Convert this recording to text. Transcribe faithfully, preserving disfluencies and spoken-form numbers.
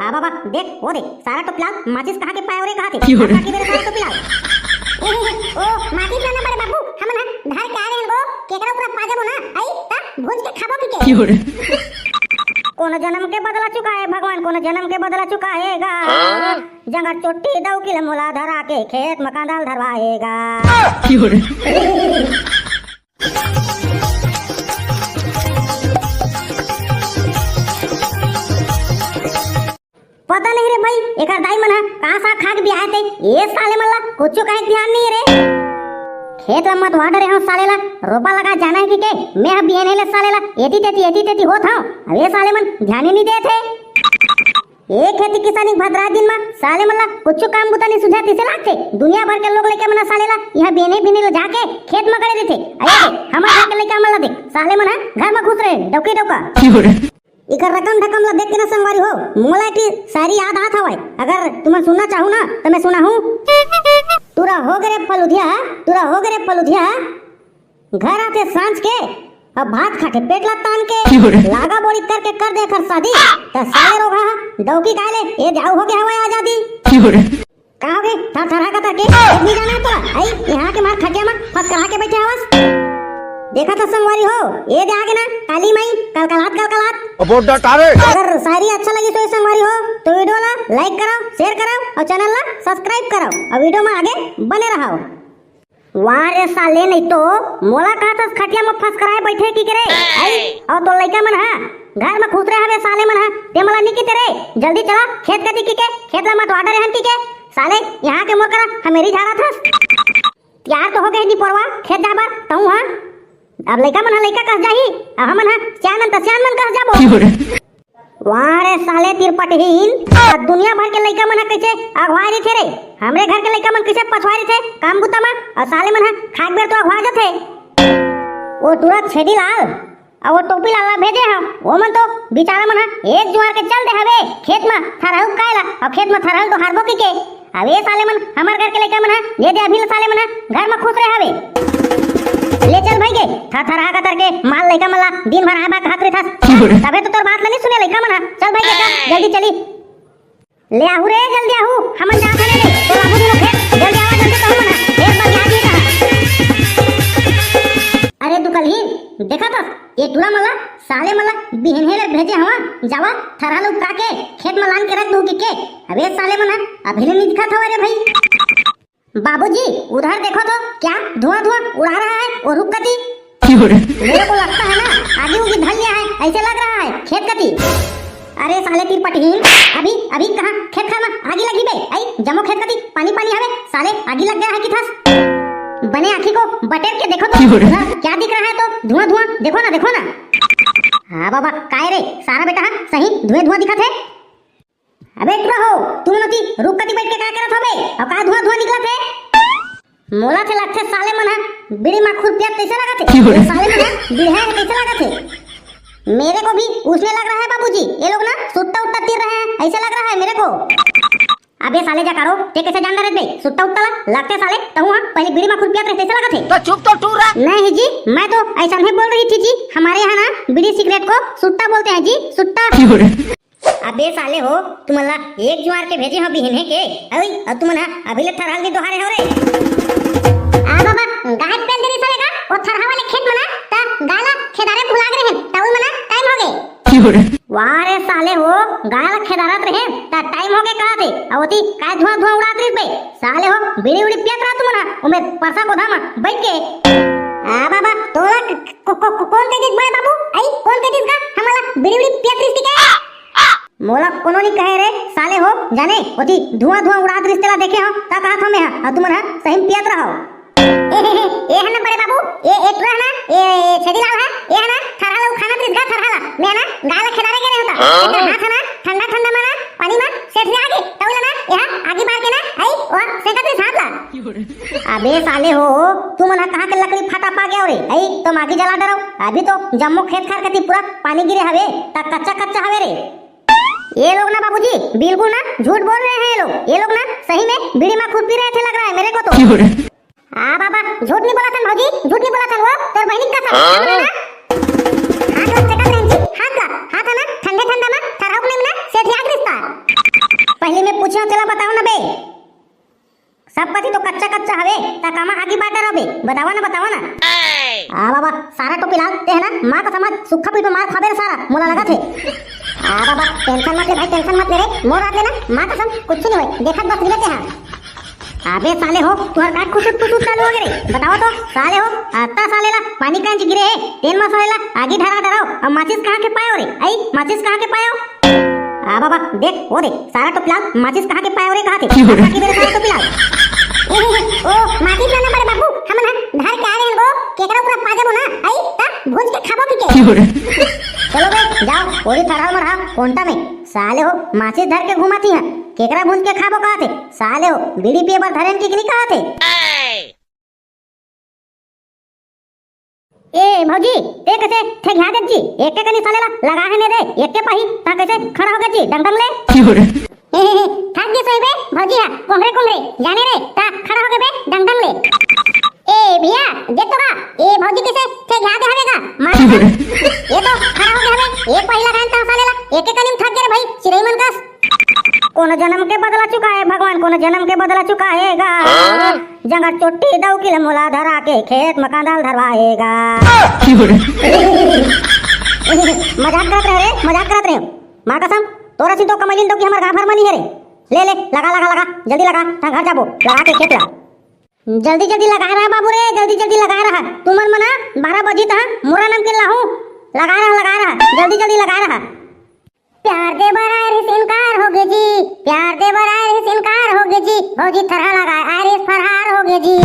आ बाबा, देख, वो देख, सारा टोपी लाल माचिस कहाँ के पाए रे, कहाँ के? क्यों रे? कहाँ के मेरे सारा टोपी लाल? ए, ए, ए, ओ, माचिस लाना पड़े बाबू, हमन ह धर के आ रहे हैं गो, केकरा ऊपर पा जाबो ना, आई, त भूज के खाबो की के? क्यों रे? कोनो जन्म के बदला चुकाए भगवान, कोनो जन्म के बदला चुकाएगा। हाँ? जंगर चोटी दौकी ले मोला धरा के खेत म कांदा ल धरवाएगा। क्यों रे? पता नहीं रे भाई, एकर दाई मन ह का साग खा के बिहाए ते, ए साले मन ला कुछु कहे के ध्यान नहीं रे। खेत ला मत वाडरे हो साले ला, रोपा लगा जाना है कि के? मैं ह बिहेन ले साले ला, एती तेती, एती तेती होत हव। अब ए साले मन ध्यान ही नहीं देत हे। ए खेती किसानी के भद्रा दिन म साले मन ला कुछु काम बुता नहीं सुझात, इसे लागथे। दुनिया भर के लोग लइका मन ह साले ला इहाँ बिहने बिहने ले जाके खेत म करे देथे। अरे दे, हमर घर के लइका मन ला देख, साले मन ह घर म घुस रहे, डौकी डौका। क्यों रे? इकर रकम धकम ला देख के ना संगवारी हो, मोला एक ठी शायरी याद आत हवय। अगर तुमन सुनना चाहू ना, त मैं सुनाहूँ। टूरा हो गे रे फलुधिया, टूरा हो गे रे फलुधिया, घर आथे सांझ के, अब भात खाथे पेट ला तान के। क्यों रे? लागा बोड़ी करके कर दे एकर शादी, त साले रोगहा ह डौकी काय ले, ए जाऊ हो गे हवय आजादी। क्यों रे? का हो गे? थरथरा का तरके, एक नहीं जाना है तोला। आई, यहाँ के मार खटिया मा फसकरा के बैठे हवस। देखा था संगवारी हो, ए दे आगे ना, काली माई, कलकलात, कलकलात। अब वो डटा रे। अगर शायरी अच्छा लगी तो संगवारी हो, तो video ला like करो, share करो और channel ला subscribe करो और video में आगे बने रहो। वाह रे साले, नहीं तो मोला कहा था खटिया में फसकराए बैठे की करे। आई, और तो लइका मन हा, घर में खुसरे हवे साले मन हा, ते मोला नहीं किते रे, जल्दी चला खेत कती की के, खेत ला मत वाडरे हन की के, साले यहाँ के मोर करा हमेरी झारा थस। तैयार तो हो गए नी पोरवा, खेत जाबर, तहूँ हा। अब लइका मन हा लइका कस जाही, अब हमन हा सियान मन त सियान मन कस जाबो। वाह रे साले तिरपटहीन, अब दुनिया भर के लइका मन हा कैसे अगवा रहिथे रे, हमरे घर के लइका मन कैसे पछवा रहिथे काम बुता मा, और साले मन हा खाक बेर तो अगवा जथे। वो टूरा छेदी लाल, अउ वो टोपी लाल ला भेजे हव, वो मन तो बेचारा मन ह एक जुआर के चल दे हवे खेत म थरहू कायला, अउ खेत म थरहू तो हारबो की के। अबे साले मन, हमर घर के लइका मन ह, ये दे अभी ले साले मन ह घर म खुसरे हवे। ले चल भाई के, थरथरा का तरके माल लइका मन ला दिन भर आए बा कहत रहिथस। तभे तो तोर बात ला नहीं सुने लइका मन ह। चल भाई के, चल, जल्दी चली। ले आहू रे, जल्दी आहू, हमन जात हन रे। तो बाबू दुनो खेत, जल्दी आवा, जल्दी कहूँ मना, एक बार जात ही कहा। अरे दुकलहीन, देखा तो, ये टूरा मन ला, साले मन ला, बिहनहे ले भेजे हवा, जावा, थरहा ल उपका के, खेत म लान के रख दू के, के? अबे साले मन, अभी ले नहीं दिखा था रे भाई। बाबूजी, उधर देखो तो, क्या धुआं धुआं उड़ा रहा है वो रुख कती? क्यों रे? मेरे को लगता है ना, आगी उगी धर लिया है, ऐसे लग रहा है खेत कती। अरे साले तिरपटहीन, अभी अभी कहाँ खेत खार में आगी लगी बे? आई जमो खेत कती पानी पानी हवे, साले आगी लग गया है कि थस? बने आँखी को बटेर के देखो तो, क्यों रे? उधर क्या दिख रहा है तो धुआं धुआं, देखो ना, देखो ना। हाँ बाबा, काय रे सारा बेटा, हाँ सही धुएं धुआं दिखत है। अबे टुरा हो, तुमन ओती रुख कती बैठ के का करत हो बे? अउ का धुआं धुआं निकलत हे? मोला थे लगथे साले मन ह बीड़ी माखुर पियत तइसे लगत हे। ये साले मन ह बीड़हा हे तइसे लगत हे। मेरे को भी उसने लग रहा है बाबूजी, ये लोग ना सुट्टा उट्टा तीर रहे हैं, ऐसे लग रहा है मेरे को। अबे साले जा कारो, ते कैसे जान रहे बे? सुट्टा उट्टा ला लगथे साले, तहूँ हा पहले बीड़ी माखुर पियत रहे तइसे लगत हे। तो चुप तो टूरा। नहीं जी, मैं तो ऐसा नहीं बोल रही थी जी, हमारे यहाँ ना बीड़ी सिगरेट को सुट्टा बोलते हैं जी, सुट्टा। अबे साले हो, तुमन ला एक जुआर के भेजे हो बिहने के, अई, अउ तुमन हा अभी ले थरहा ल नी डोहारे हो रे। आ बाबा, गाय पेल देनी साले का, ओ थरहा वाले खेत मना, त गाय ला खेदारे भुला गे रहे, त उई मना टाइम हो गे। वाह रे साले हो, गाय ला खेदारत रहे, त टाइम हो गे कहा थे, अउ ओती काय धुआं धुआं उड़ात रहिस बे, साले हो, बीड़ी उड़ी पियत रहा तुमन हा, ओमे परसा कोधा म बैठ के। आ बाबा, तोला क-, क-, क-, क-, कौन कह दिस बड़े बाबू? आई, कौन कह दिस का? हमला बीड़ी उड़ी पियत रहिस के? मोला कोनो नी कहे रे, साले हो, जाने, ओती धुआं धुआं उड़ात रहिस तेला देखे हो, का कहत हो मैं हा, अउ तुमन हा सही म पियत रहो। ए, ए, ए, ए, हना बड़े बाबू, ए, ए, टुरा हना, ए, ए, छेदी लाल हा, ए, हना, थरहा ला उखानत रहिस गा, थरहा ला, मैं हना, गाय ला खेदारे गे रहे होता, एकर हाथ हना, ठंडा ठंडा मना, पानी मा सेठ ले आगे, तउला ना, यहाँ आगी बार के ना, आई, वहाँ सेकत रहिस हाथ ला। अबे साले हो, तुमन हा कहाँ के लकड़ी फाटा पा गया रे? आई, तो मागी जला डराओ। अभी तो जम्मो खेत खार कती पूरा पानी गिरे हवे, त कच्चा कच्चा हवे रे। ये लोग ना बाबूजी, बिल्कुल ना झूठ बोल रहे हैं ये लोग। ये लोग ना सही में बीड़ी माखुर पी रहे थे लग रहा है मेरे को तो। हाँ बाबा, झूठ नहीं बोला था भौजी, झूठ नहीं बोला था वो, तोर बहनी का था। हाँ? हाथ ला सेकत रहे जी, हाथ ला, हाथ है ना, ठंडे ठंडा में, थरहा उखने में ना, सेठ याद रिश्ता। पहली मैं पूछे हूँ, तेला बताओ ना बे। सब कति तो कच्चा कच्चा हवे, त कामा आगी बाटा रहो बे? बतावा ना, बतावा ना। आ बाबा, सारा टोपी लाल, ते है ना, माँ कसम आज सुक्खा पीठ में मार खाबे रे सारा, मोला लगत हे। आ बाबा, tension मत ले भाई, tension मत ले रे, मोर हाथ ले ना, माँ कसम, कुछ नहीं होय, देखत बस रिबे ते हा। अबे साले हो, तुहर का खुसुट खुसुट चालू हो गे रे? बताओ तो, साले हो, अत्ता साले ला पानी कांच गिरे हे, तेन मा साले ला आगी ढरा ढराओ, अब माचिस कहाँ के पायो रे? आई, माचिस कहाँ के पायो? आ बाबा, देख, वो देख, सारा टोपी लाल, माचिस कहाँ के पायो रे, कहाँ के? क्यों रे? कहाँ के दे रे सारा टोपी लाल? ए, ए, ए, ओ, माचिस लाना बड़े बाबू, हमन ह धर के आ रहे हैं गो, केकरा ऊपर पा जाबो ना, आई, त भूंज के खाबो की के? क्यों रे? चलो बे, जाओ, ओरी थरहा मरहा, कोंटा में, साले हो, माचिस धर के घुमाती है, केकरा भूंज के खाबो कहा थे? साले हो, बीड़ी पिए बर धरेन की नहीं कहा थे? ए भौजी, ते कैसे ठेघिया देत जी? एके कनी साले ला लगा है ने दे, एके पाही, ता कैसे खड़ा हो गे जी, डंग डंग ले? थक गे सोई बे, भौजी हा, कोंघरे कोंघरे, जाने रे, ता खड़ा हो गे बे, डंग डंग ले। ए भैया, देख तो का, ए भौजी कैसे ठेघिया दे हवे का, मार ये तो खड़ा हो गे हवे, एक पाही लगा है ता साले ला, एके कनी में थक गे रे भाई, चिरई मन कस। कोनो जन्म के बदला चुकाए भगवान, कोनो जन्म के बदला चुकाएगा। हाँ? जंगल चोटी दौकी ले मोला धरा के खेत म कांदा ल धरवाएगा। मजाक करत रहे रे, मजाक करत रहे। माँ कसम, तोरा सिन तो कमैलिन दौकी हमर गाँव भर म नइ हे रे। ले, ले, लगा, लगा, लगा, जल्दी लगा, तहाँ घर जाबो, लगा के खेत ला। जल्दी, जल्दी लगा रहा बाबू रे, जल्दी, जल्दी लगा रहा। तुमन मन बारह बजी तहाँ मुर्रा नमकीन लाहू। लगा रहा, लगा रहा, जल्दी, जल्दी लगा रहा। प्यार दे बर आए रहिस इनकार हो गे जी, प्यार दे बर आए रहिस इनकार हो गे जी, भौजी थरहा लगाए आए रहिस फरहार हो गे जी।